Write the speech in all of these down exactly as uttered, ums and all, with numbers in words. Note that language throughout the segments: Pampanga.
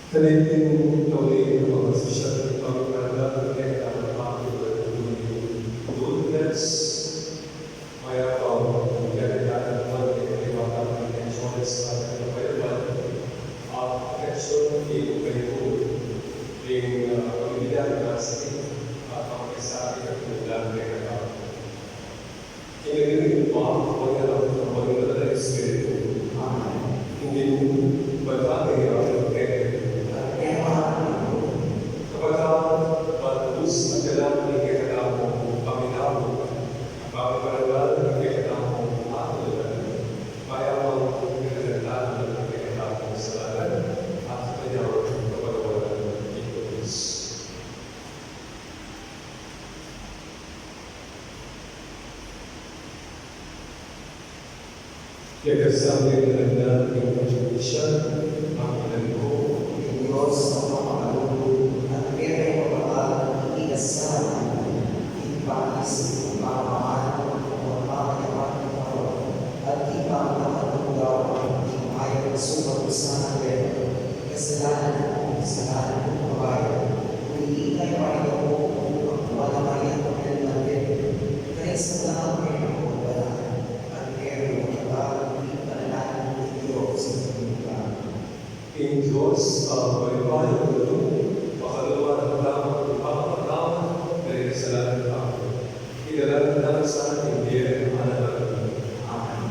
Kaniting tauli ning pagpasisya, ning pagparangal, ning kekatang pamilya, ning Lourdes, mayap a ning kekatang pamilya, ning kekatang pamilya, ning Lourdes, ning kekatang pamilya, ning kekatang pamilya, ning, ah, pamilya, ning kekatang pamilya, ning kekatang King lagyu ning Ibpa, ning Anak, ning Banal a Espiritu. Amen. Ing Ibpa, ing Anak, ing Espiritu. Amen. Kapatad, patpus at dalan ning kekatamung pamilyang pamiparangal, ning kekatamung pamilyang mayap a ning kekatamung kasalanan, at kanyang kapatawaran king Dios. Kaya kasama yung nagdaan ng pagkakasya, ang ilan ko, ing Dios a mapamakalulu, at kaya kayo mapatawad, ing kasalanan, ing pangis, ing pamamahal, ing pamamayapan, ing pamamahal, at ing pamamahal, ing mayap a sumagwa sa atin, ing kasalanan ko, ing kasalanan kong babayi, uli tayo pa rin ako, ang wala kaya ko pinantin, kaya sa lahat ng mga wala. Ang kaya ng kapal, ing panalangin ng Dios sa mga ing Dios, ang mayupayang lugud, pakaluwagan tamu ing pamagpatawad ning kasalanan tamu. Idala na la sa atin ing bie alang angga. Amen.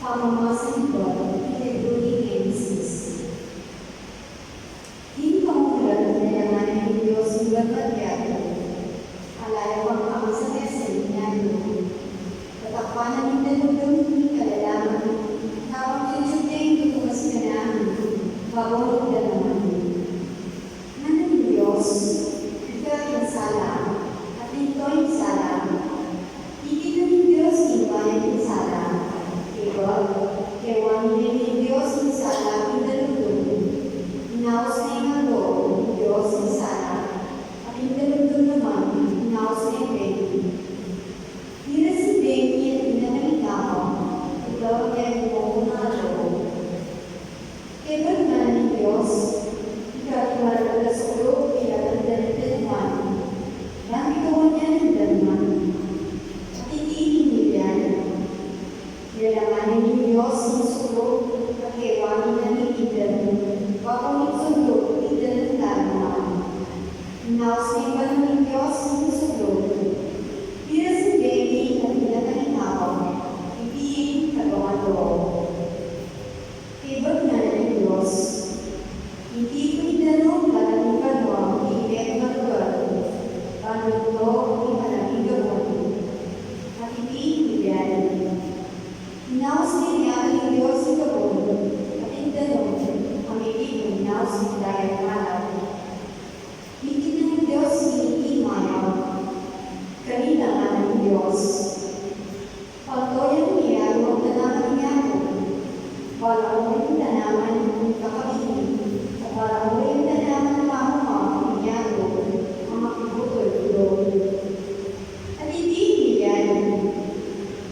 Pamamasa king libru ning Genesis. King kamulan, nilanan na ning Dios ing banua at yatu, ala ya pang kamasame sa ing yatu. Tatakpan na ning dalugdung ing kalalaman, kabang tutsup ne ing tutukas kanaman, babo nita naman. Ngana ning Dios, "Ikit ing sala," at ikit ing sala. Ikit na ning Dios ing mayap ing sala, kaybat kewang ne ning Dios ing sala at ing dalugdung. Inaus ne ning Dios ing sala at ing dalugdung naman, inaus ne ing bengi. Miras ing bengi at binatang ing apaw, ita ya ing mumuna a lub. Kaybat ngana ning Dios, "Ikit ing maragul a sukluk, ikit ing danuman, ban bikawan ya ing danuman." At iti ing milian. Nilanan na ning Dios ing sukluk, at kewang ne ing danu, babo ning sukluk, ing danu at danuman. Inaus ne ning Dios ing sukluk. Miras ing bengi at binatang ing apaw, iti ing katawan da. Kaybat ngana ning Dios, "Iti ing danu para king banua, king metung a lugar, ban dugtung ing panagigabun." At iti ing milian. Inaus ne ning Dios ing gabun, at ing danu, a mipipun, inaus ne ing dayat malat. Ikit na ning Dios ing mayap. Kanita ngana ning Dios, "Pagtoyan yu ing tanaman ning yatu. Balamu ring tanaman ning kakabini, at balamu ring tanaman a mamunga king yatu, a makibutul kilub." At iti ing milian.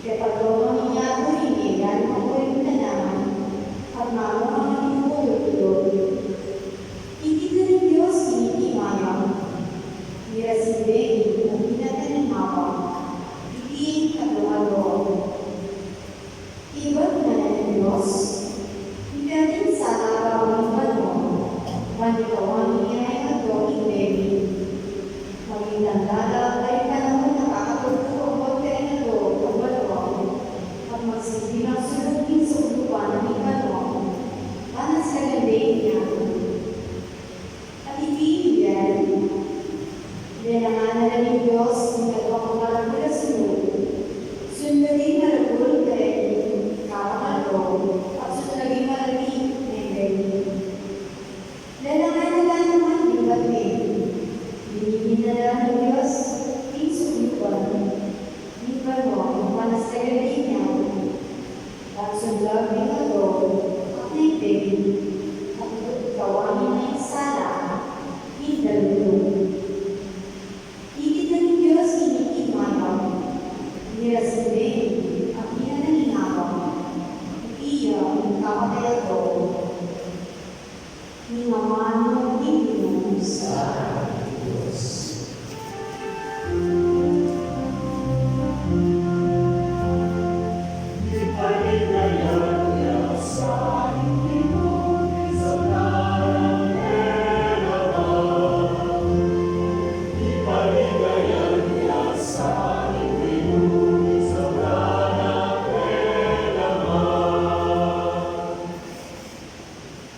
Pepaltoyan ning yatu ring mabutul a tanaman, at mamunga a makibutul kilub. Ikit na ning Dios ing mayap. Miras ing bengi at binatang ing apaw, iti ing katlu a lub. Kaybat ngana ning Dios, "Ikit ing sala babo ning banua, ban bikawan ya ing katlu a bengi. Maging tanda la ing panaun a kakatugtug ing banua, at magsilbing sukluk ing banua, ban asagan deng yatu." At iti ing milian. Lelangan na la ning Dios ing katlu a maragul a sukluk, sunlag ing maragul kareng kapakalub, at sunlag ing maragul kareng bengi. Lelangan na la naman ing batu. Binye na la ning Dios ing suklukan ning banua, ing panasagan da ing yatu. Pagsunlag ning aldo at ning bengi, at ikit na ing sala at ing dalugdung. Ikit na ning Dios ing mayap, miras ing bengi at binatang ing apaw, iti ya ing kapatay a aldo. Ing amanu ning Ginu.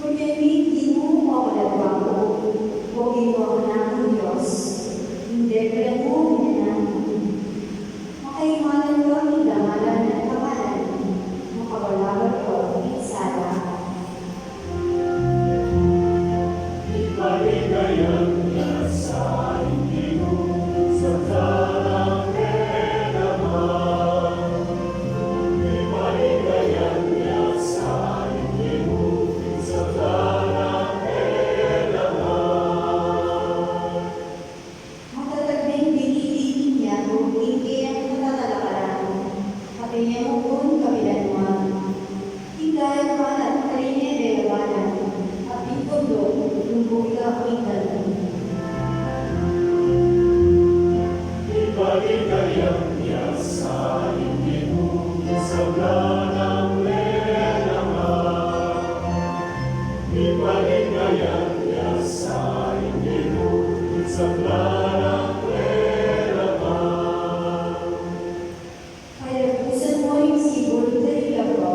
Kunyan mi ing Ginu, o Ginu, o Ginu a kanakung Dios, ing debel mu, ing nanu. Makaimalan la ing dangalan at kamalan, makabalabar la ing sala. Matatag ing binili ning yatu king keyang patatalakaran, at e ya mukun kapilan man. Ing dayat malat, karine belabalan, at ing bunduk, lumbug la king dalan. Ipaligayan ya sa Ginu ing sabla nang lelangan. Ipaligayan ya sa Ginu ing sabla nang lelangan. Palagusan mu ing sibul da ring laba,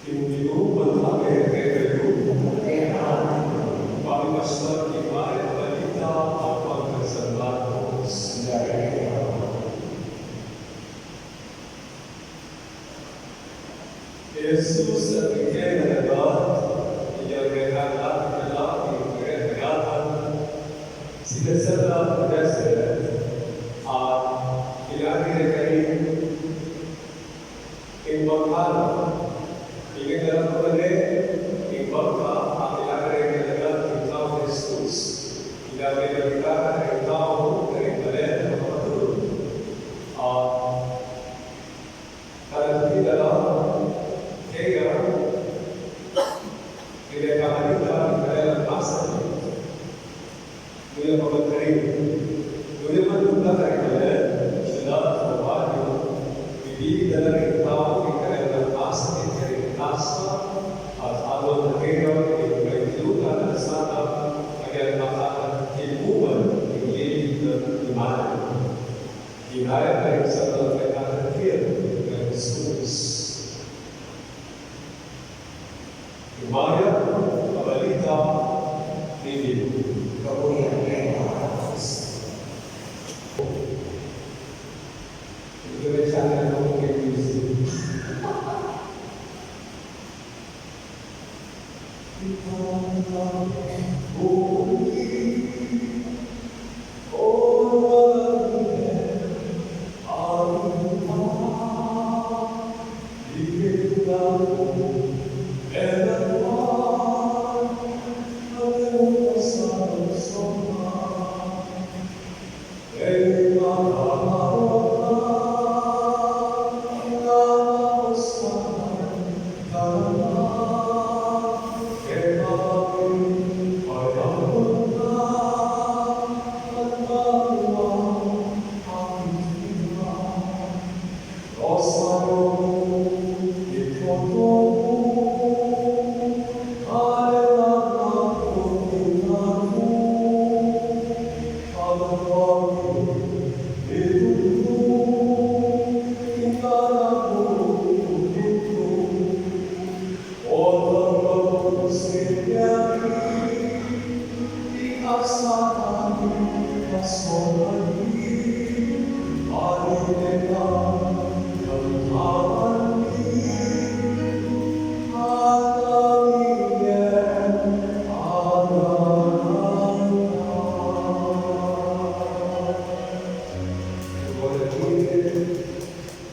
Ing Ginu mangkabe kekayu. Pamipastan king Mayap a Balita alang kang San Marcos. I Jesus a king kayang dagat, inyang mekalaga na king kayang dagatan, sinasala king desierto, at ilage na keni ing bangka na. Ing dala na man ing bangka, at ilage na king dagat ing tau nang Jesus. Ilage na king dagat ing tau, ing balen, a makapaturut. At kanan king dala, kaya, ing mekalaga na king kayang dagatan, nuya pa man karin. Nuya man nuda karin balen, syudad, o baryo, bibili da la ring tau ing kanilang asakit karing tasa, at alwan na kaya ing kayang lupa na sana, agyang makakatimuan ing lilid na ni Maria. Ginaya na ring sablang mekalaga na king Jesus. Ing Mayap a Balita ning Ginu. Kabuyan keka, Kristo. Ito na siya na nung kay Kristo.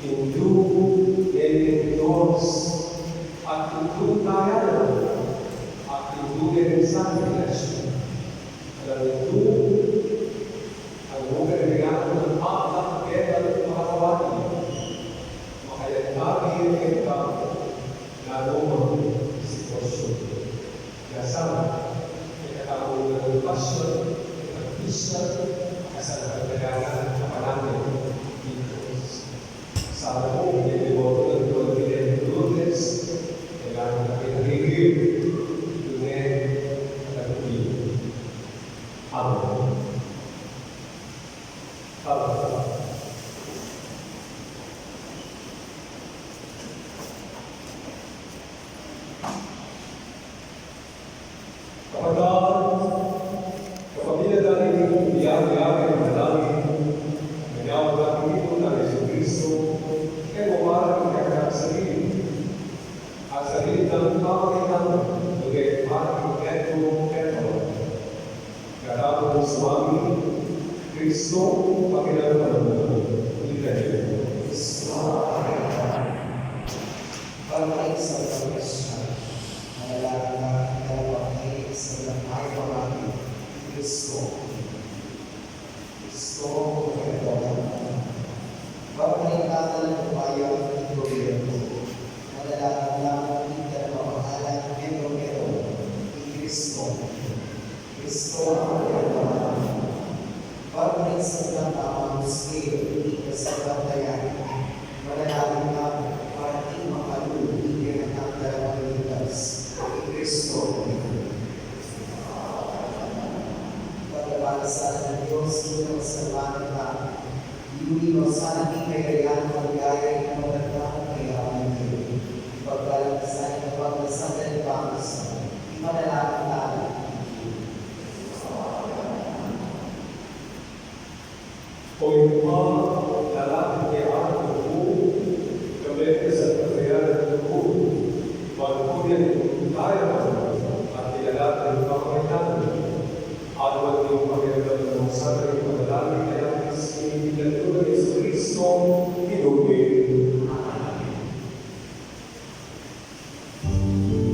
Ing Dios, at ing Dios tayo, at ing Dios ning Santa Iglesia. Alang ing Dios, ang lugar ng Dios, ang pagkat, kaya ang pagkakawali, makayagpag, kaya ang pagkakawali, na lumang sitwasyon. Kaya sana, kaya tayo ng pasyon, ng Kristo, kasal ng kailangan, kapanangan, dito. Sana po, hindi mo ito ng Lourdes, kailangan na pinahigit, ito na, at ang Amen. Amen. Kapatad, kapamilya na rin itong biyang-biyang ng dalangin, manyawag natin ito ng Jesucristo, kaya mawala ng kanyang sarili. At sa gitna ng pamagitan ng Evangelyo, Petro, Petro, Katapos, Suami, Kristo, Panginoon, Panginoon, Kristo. Pagkaisa ng Kristo, manalangin na kita, pagkaisa ng may pamangkin, Kristo. Kristo, Panginoon. Pagkaisa ng may pamangkin, Kristo. Manalangin na kita, pagkaisa ng Kristo. Kristo ang pagkakataon. Pagkaisa ng tamang misteryo, ika sa pagkayan, manalangin na para di makalulu ing kanyang darapang ligtas, i Kristo. Pagkabalasan ng Diyos, ika sa langit na, iuwi mo sana ing kayarian mo, ligaya ing pagkatao, kaya ang Diyos. Ipagkaloob sa Panalangin tamu. O Ibpa, lalapit ke ampong ku, kambe ke sa pagkayari ku, ban ku yan ing kaya at kilala at pamagitan. At huwag niyong pakiramdaman sana ing panalangin kaya sa Espiritu ni Jesucristo, Ginu mi. Amen.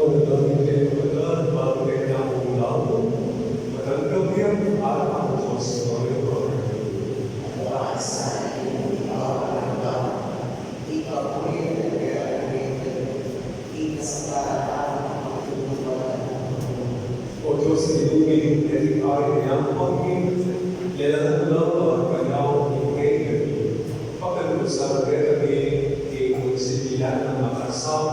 Pagdating kay Kapatad, bago kay Kapatad, matanggap niya ang arapan ng Diyos, Panginoon. O Dios, Ginu mi, keti ari ning pangin, lelangan mu la ing kayang reino. Pakaluguran mu kekami king pagsibilan nang makasap,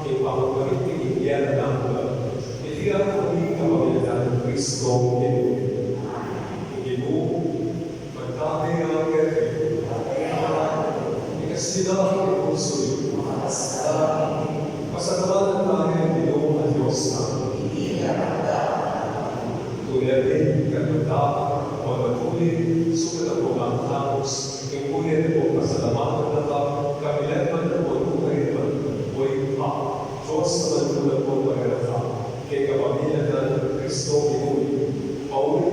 king pamagmalit ning Iglesia na nang iti ampon mi kapamilatan nang Kristo, Ginu mi. Ginu, magtabi kami keti. Ikasida ing pusu yu. Pasalamatan tamu king Ginu a Dios tamu. Tune rin kaybat magpatuloy, sukat king pamagmalit, ing puri at ing pasalamatan na kapilan man at kapilan man, o Ibpa, Dios a manukarin at manirapat, king kapamilatan nang Kristo Ginu mi. Pauli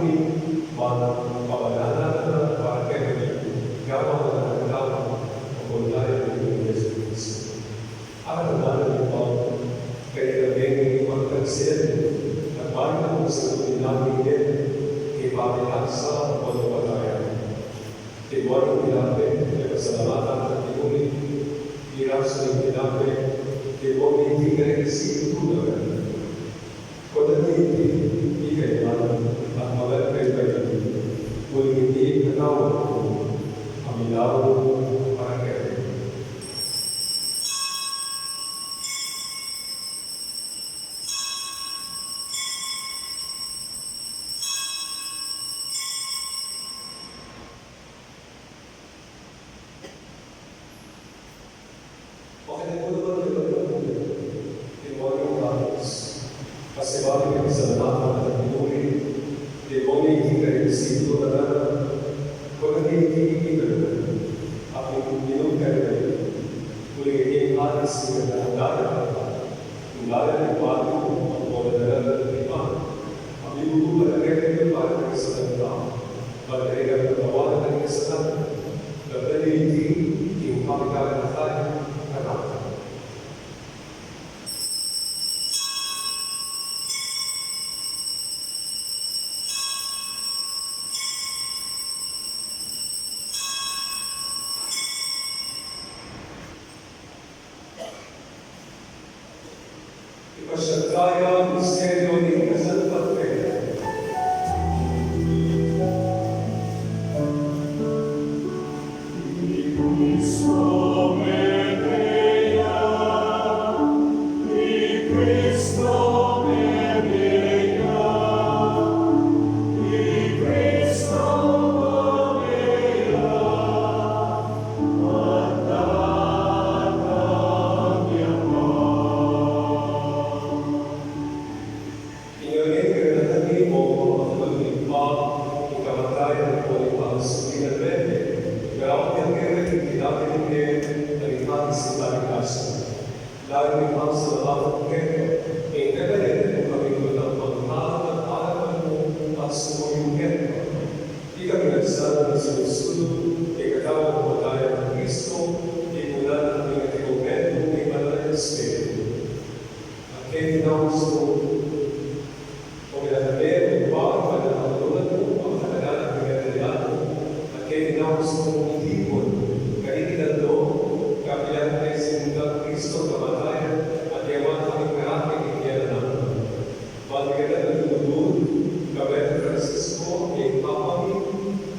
mi, ban pabanalan na para kekami, gawan na ning tau, o kon tamu ning Jesucristo. Aratang na ning Paul, kaya kami magtagsil, at balik na kung sa kuminami niya, kay pamilasa o kapatayan. Kay Juan ing tinape, kay pasalamatan at pinuri, pirasu ing tinape, kay Juan ing tinga ing sinutunan. Kunan ye iti, ikayu man, at mangan kayu keni, uling iti ing katawan ku, a milaut para kekayu. Makanyan mu naman kaya, Timoteo Carlos, kasi bali kami sa lahat ng pinuri, Timoteo, hindi kayo sino na lang, kung hindi, hindi kayo, at yung minum kayo, uling iti ing alis ning katandanan, ing ngalan ning Panginoon, ang mga nararamdaman, ang binubuhay na kayo para sa kanila. Pagkailan ng tawanan ng kasalanan, nagdaliti ing pagkakatakan at Ipasiag taya ing misteryu ning kasalpantayanan. Inyang ing kaganakan mi, o Ama, ing kamatayan ampon ing pagkasubi na mete, gawad yang kaya ing kinapiling ke, at ing pagkasintali kasu. Lalu ing pagsalamatan keka, ing kaganakan mu kami magtampang kalat at arapan mu, at sumuyung keka. Ikami nagsasabi ning sumusunod, ing katawan at daya nang Kristo, ipunan at ing ating kumpleto, ing Banal a Espiritu. At kaya ginawa mo, o pinatapel, o iba, iba na ang tulad mo, ang katagalan, ang pinatayaan mo, at kaya ginawa mo, itipun, kaniting tatlu, kapilan kay Sindang Kristo, kamatayan, at yawan kami karakit, ing kiyanakan. Balikan na ng lugud, Kabet Francisco, ing Papa mi,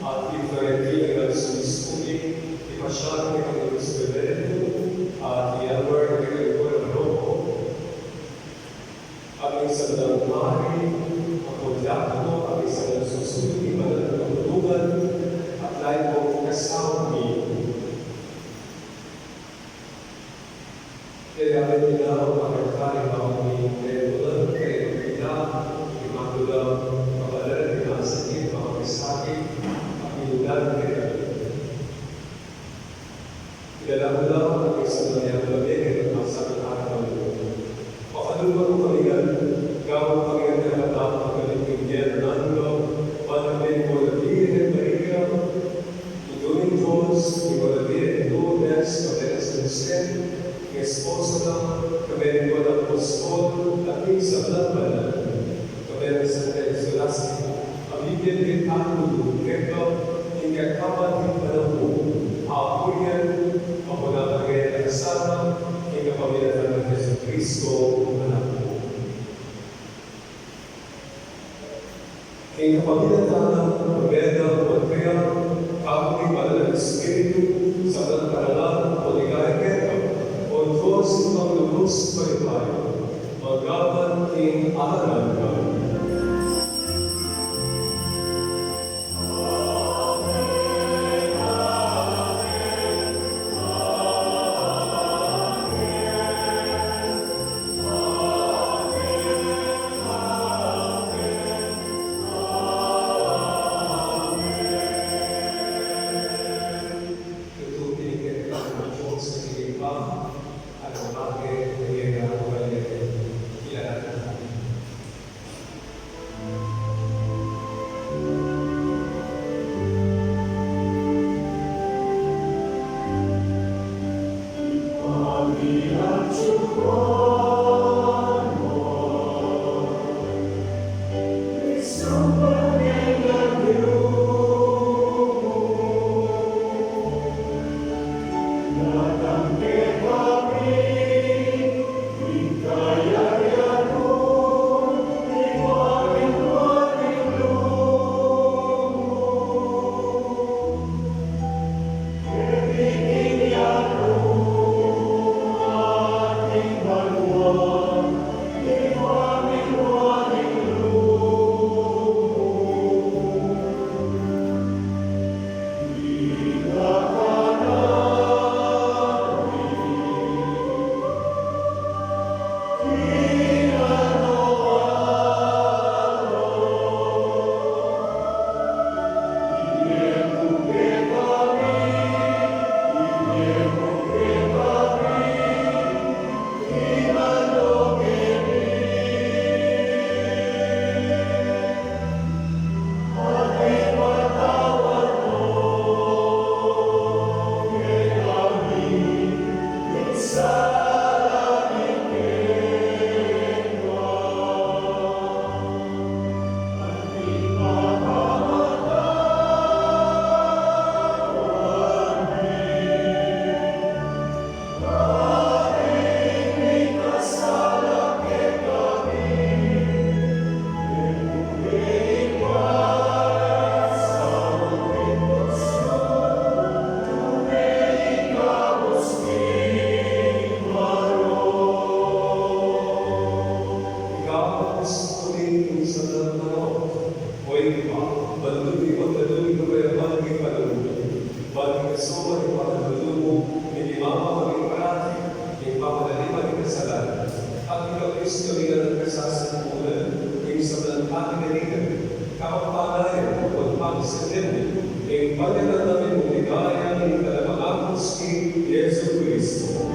at ing Florentino Francisco, ipasiag mi kang Luis Federico, at ing Albert Federico Rojo, at ing sablang pari, at diakono, at ing sablang susunod, ing banal a katarungan, at lain pong kasapi. Kaya atin na, o Panginoon, kami kay Lola, kay Lola, kay Lola, kapalaran ni Masaki, mga misaki, at ilugan kay Lola. Kaya Lola, kami sa mga Lola, kay Lola, sa mga Lola. Pakaluma mo kami nga, gawad kami nga dapat ang kami kay Lola, Lola, Birhen Maria, Indu ning Dios, ing Birhen Lourdes, kayabe nang San Jose, ing esposo na, kayabe ning apostol, at ing sablang banal, kayabe nang Santa Escolastica, a bibie mi tamu keka, ing kekabat ning panaun, apuyan, apunan kami ning kasama, ing kapamilatan nang Jesucristo, Anak mu. King kapamilatan nang Birhen Maria, kamu ning Banal a Espiritu, sablang paralan, at ligaya keka, o Dios, Ibpang lubus mayupaya, mangga man king alang angga. Ika, Kristo, ing sablang manok. O Ibpa, ban duni magkalub ing kapayapan king panahun mi, ban king kasoman ning pakalulu mu, miging mapapaging parati ing pamagalipan ning kasalanan, at ikapristo ing alang kasasantulan, ing sablang kapigaligan, kapagpalayan, at pagpagsiklyan, ing panyatang mi mung ligaya ning kalamang Apo, i Jesu Kristo.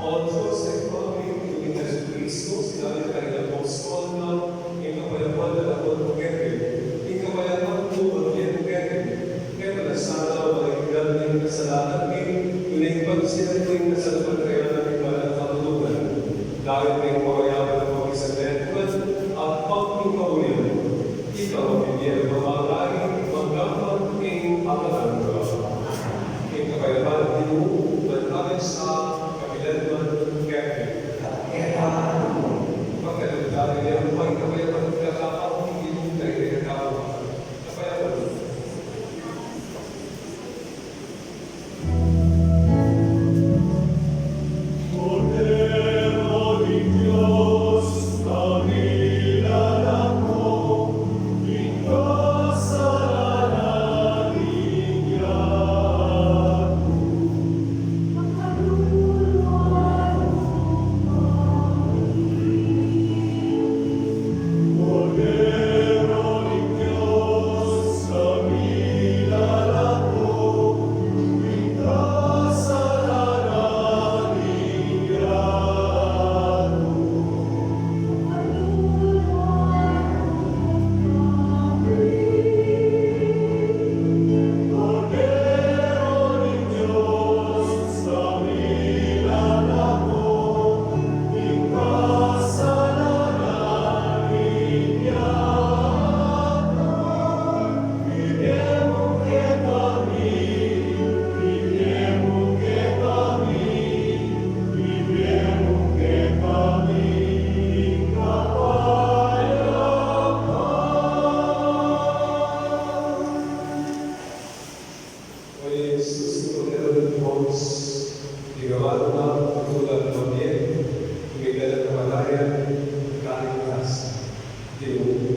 O Dios, Ibpa mi, ing Jesucristo, sinabi na king apostol na, ing kapayapan na dakul ku kekayu, ing kapayapan ku ibie ku kekayu, e mu na sana walang ikdal ning kasalanan mi, nune ing pagsiat ku ing kasalpantayanan ning banal a kabulukan, dayun ning kapayapan ku king sablang at pang king kabulian. Ika a mibie king pamagari, magkampan king alang angga. Ing kapayapan ning Ginu manatili sa kapilan man kekayu. Pagkalub tamu king kapayapan ning Ginu. Kapayapan. O Jesus, Kordero ning Dios, ing gawad na, tutulan na mie, ing migdala ning kamatayan, kaligtas. Ginu.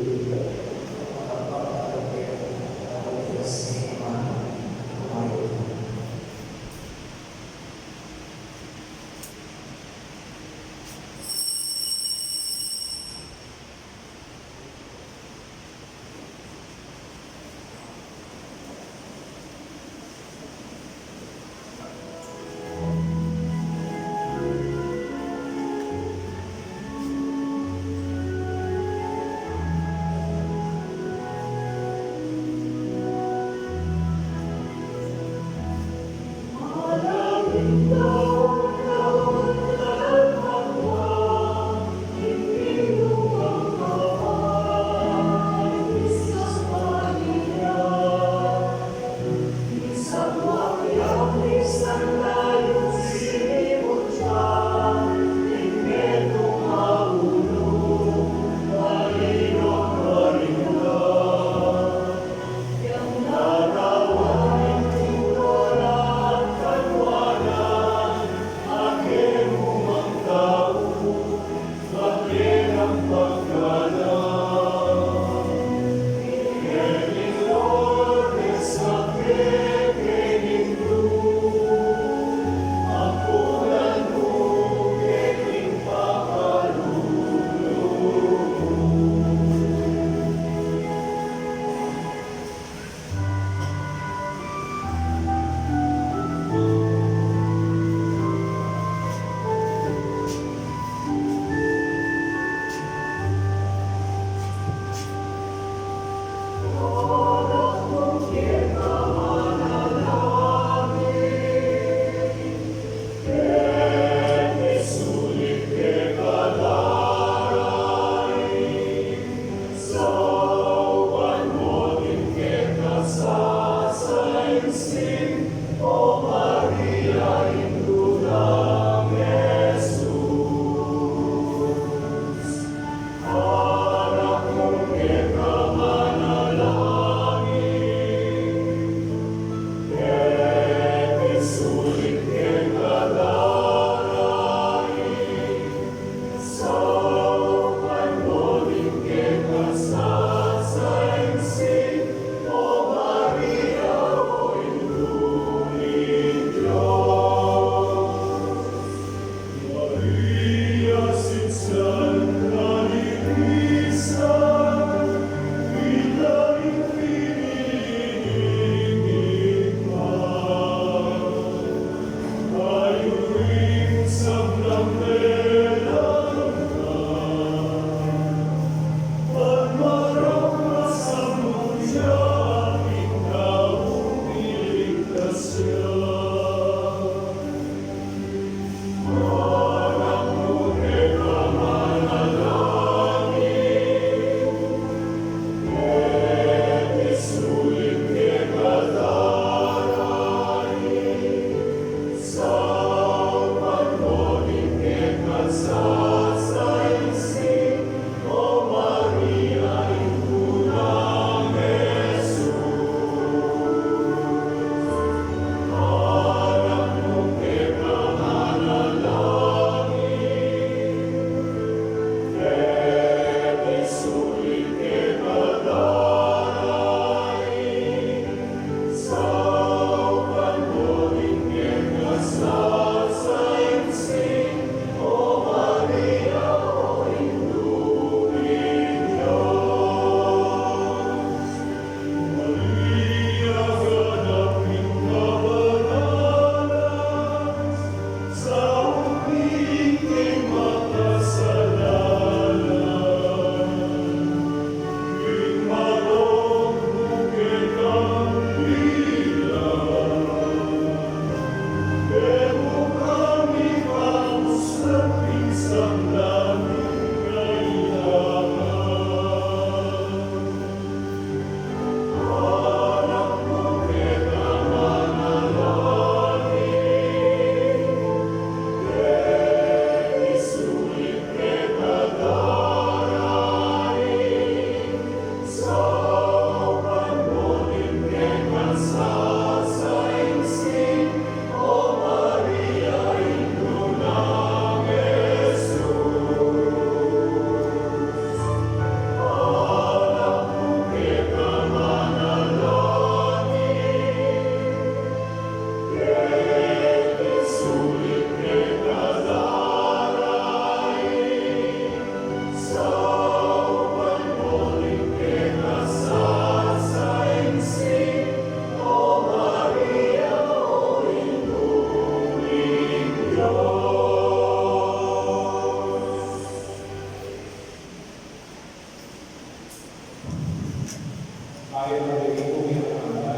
Mayap a mabibigyan kami ng mga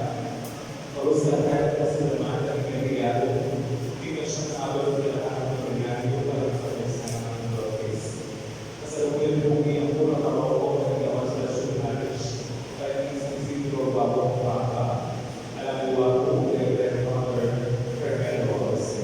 pag-usapan at kasalamatan ng kaibigan. Di ka siyang abot na lahat ng kaibigan, yung walang pag-usapan ng Lord. Kasalukuyan po ang unang kababawan ng Evangelio Parish, kaya ng San Isidro Babong Papa, alam mo po, Reverend Father Carmelo Jose.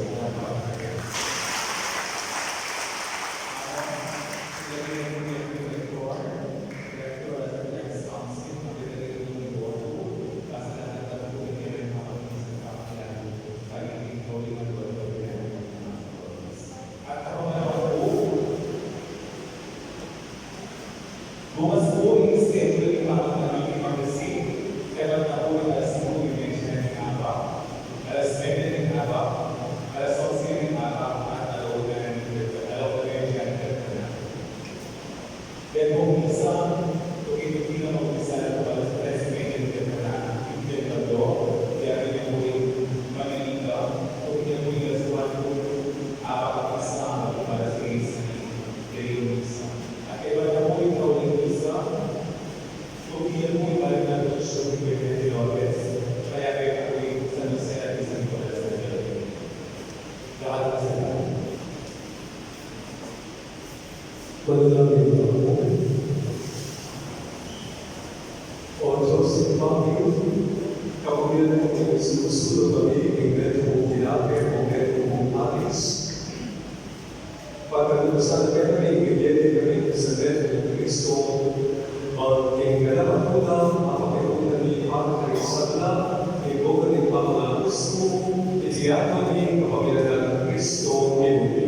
At ako na naman po, bukas po yung schedule ng mga community magazine. Kaya na po yung alas singko y media ng aga, alas nuebe ng aga, alas onse ng aga, at alauna ng, alauna ng aga. Kaya pong misa, tuki-tuki na mag-misa na po para sa Presidente ng Kanan, yung General Law, kaya kanya po yung mananita, tuki na po yung lasuan po, apat na misa, para sa isang misa. At kaya na po yung kauling misa, tuki na po yung balik na po sa Presidente Lopez, kaya kaya na po yung isang misa at isang misa. Lahat ng salamat. Manalangin tayo. O Dios, Ibpa mi, kapagitan mu ning sinusulo kami king metung mung tinape o metung mung kalis, pagkalusan na kami, ibigay kami sa metung ni Kristo, ban king kanakan mu na, mapakipun kami pagkaisalan, king bunga ning pamangabus mu, iti aduan mi kapagitan nang Kristo, Ginu mi.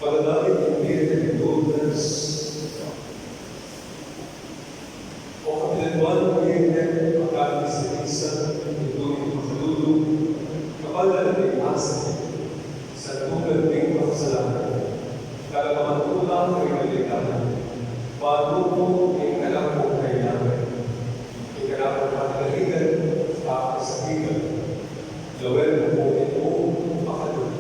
Panalangin ning Birhen de Lourdes. O kapilan man, Birhen, pagkati sa isa, ito ning pakalulu, kabal na ning asa, sandugan ning pakasalanan, talagang matula ring kaligayan, panuku ning kailangan, ning kailangan katagaligan, kapasakitan, lawen mu pu ing pakalulu.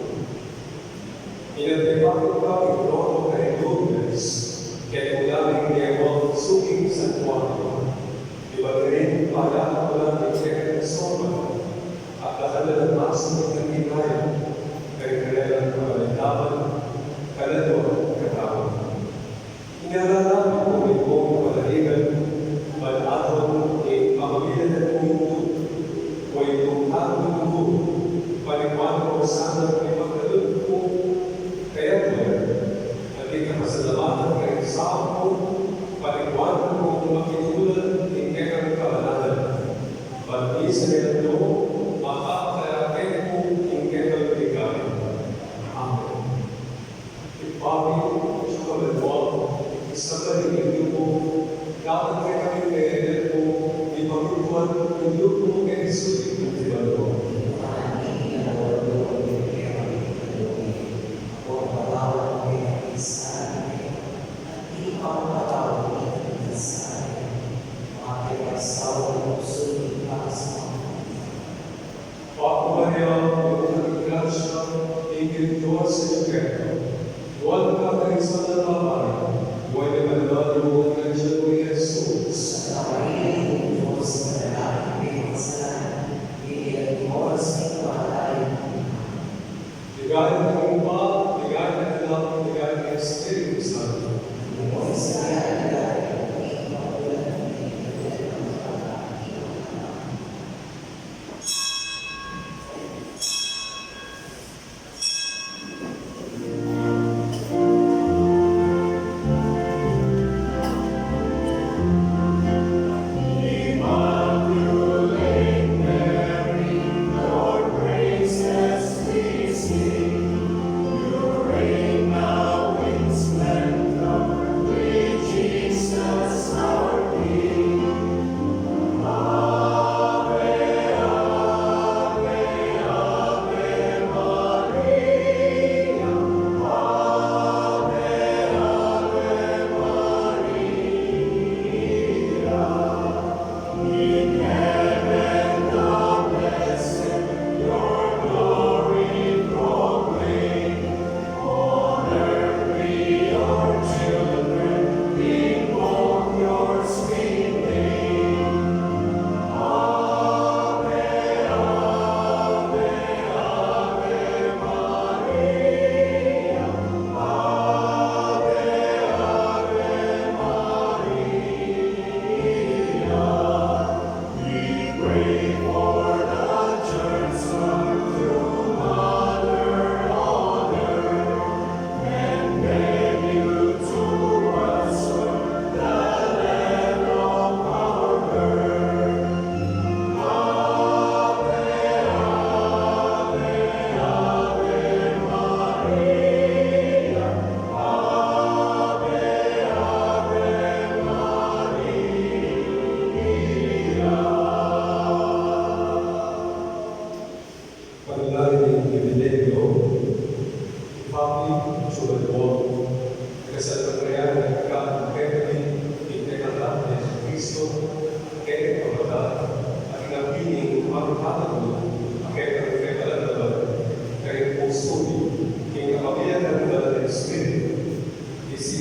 Inapepaku ka king trono kang Lourdes, kekang king kekang suking santuario. Ibat na rin, payapa mu la ing kekang sorban, at dakal na ning masu ning ligaya, karing karelang kapamintuan, kaladwa ning katawan. Inyang lalapit mu ing panaligan, ban aduan ing pamamilatan mu ning tungkang lugud, paniwala mu sana ing pagkalugud mu, kaya tuwad, at ing kapasalamatan karing sawa mu, paniwala mu makitulad ing kekang kabanalan, ban misan at kapilan, makapagkalapit mu ing kekang ligaya. Amen. Ibpa mi, atsu ka banua, misamban ya ing lagyu mu, datang kekami ing lagyu mu, mipamintuan ing lub mu keti sulip anti banua. Bapu Maria, puno ka ning grasya, ing Ginung Dios atyu keka. Nuan ka karing sablang babai, nuan ya naman ing bunga ning tiyan mu, i Jesus. Santa Maria, Indu ning Dios, ipanalangin mu kaming makasalanan, ngeni at king oras ning kamatayan mi. Ligaya king Ibpa, ligaya ning Anak, ligaya ning Espiritu Santo.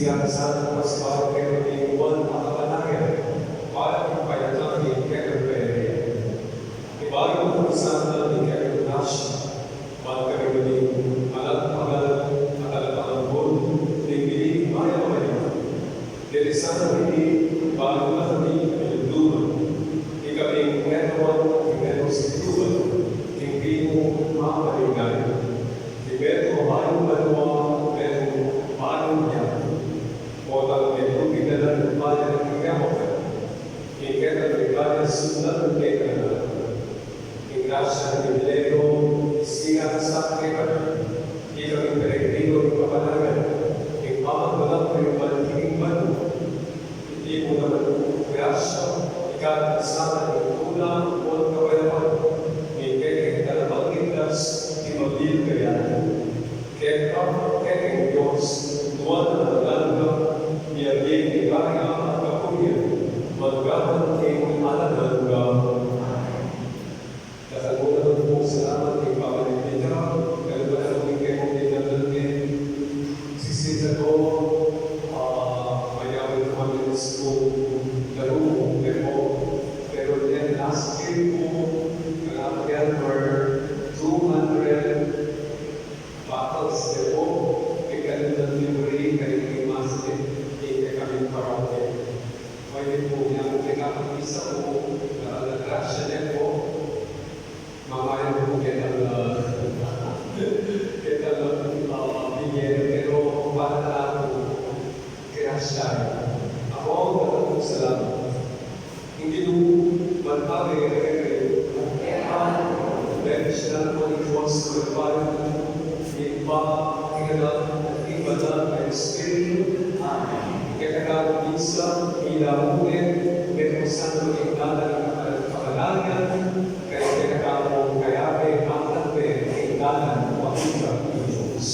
Kaya sana mas baru kaya kami kuan makapanayan para king payatang ning kekang kayarian. Ibayu na kami sana ning kekang grasya, ban kami maging alang pagal at alang pangambun ning bibig mayap a mayap. Dili sana ini bayu na kami pinagduman, ikami ing metawan at ing metung sintuan, ing pinu mapaligay. Ing metung a bayung banua, metung bayung yatu. Potang metung biglanan ning Padre ning Yahweh. Ing kekang ligaya sundan king kekang anak. Ing grasya ning Ebanghelyo, isigan sa kekami. Ikami peregrino ning kapanayan, ing pamagdalak ning banua. Iti mu naman grasya, ikatsa na ning tula, o kapayapan, ning kekang talabanligtas, king mabilug a yatu. Keka, kekang Dios, nuan a alang angga, miyabie ing ligaya at kapurian, magpaman king alang angga. Amen. Dakal mu naman pung salamat king pamanimbita, kalupa na pu king kekong tinadal king sisitan ko, ah, mayawin ko man ning sipung daru, pero, pero then last year pu, nagkakaroon were two hundred bottles de po, king kalunan ni Marie, kayong imasin, king kekaming parokya. Pwede po yang kekang isa po, ah, na grasya de po, mamaya po ketang, ah, ketang, ah, bigyan, pero para na po, grasya. Ako, dakal pung salamat. Ing Ginu manatili kekayu. Bendisyunan na pu ning Dios a Ibpa, ing Anak, at ing Banal a Espiritu. Amen. Kekatamu misa, ila mu ne, metung santo ing dalan ning kapanayan, kaya kekatamu kayabe, hanggan me ing dalan papunta king Dios.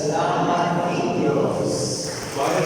Salamat king Dios. Bayan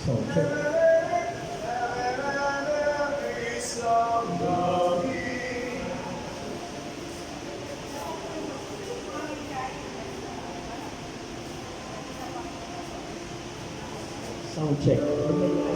Sound check. Sound check.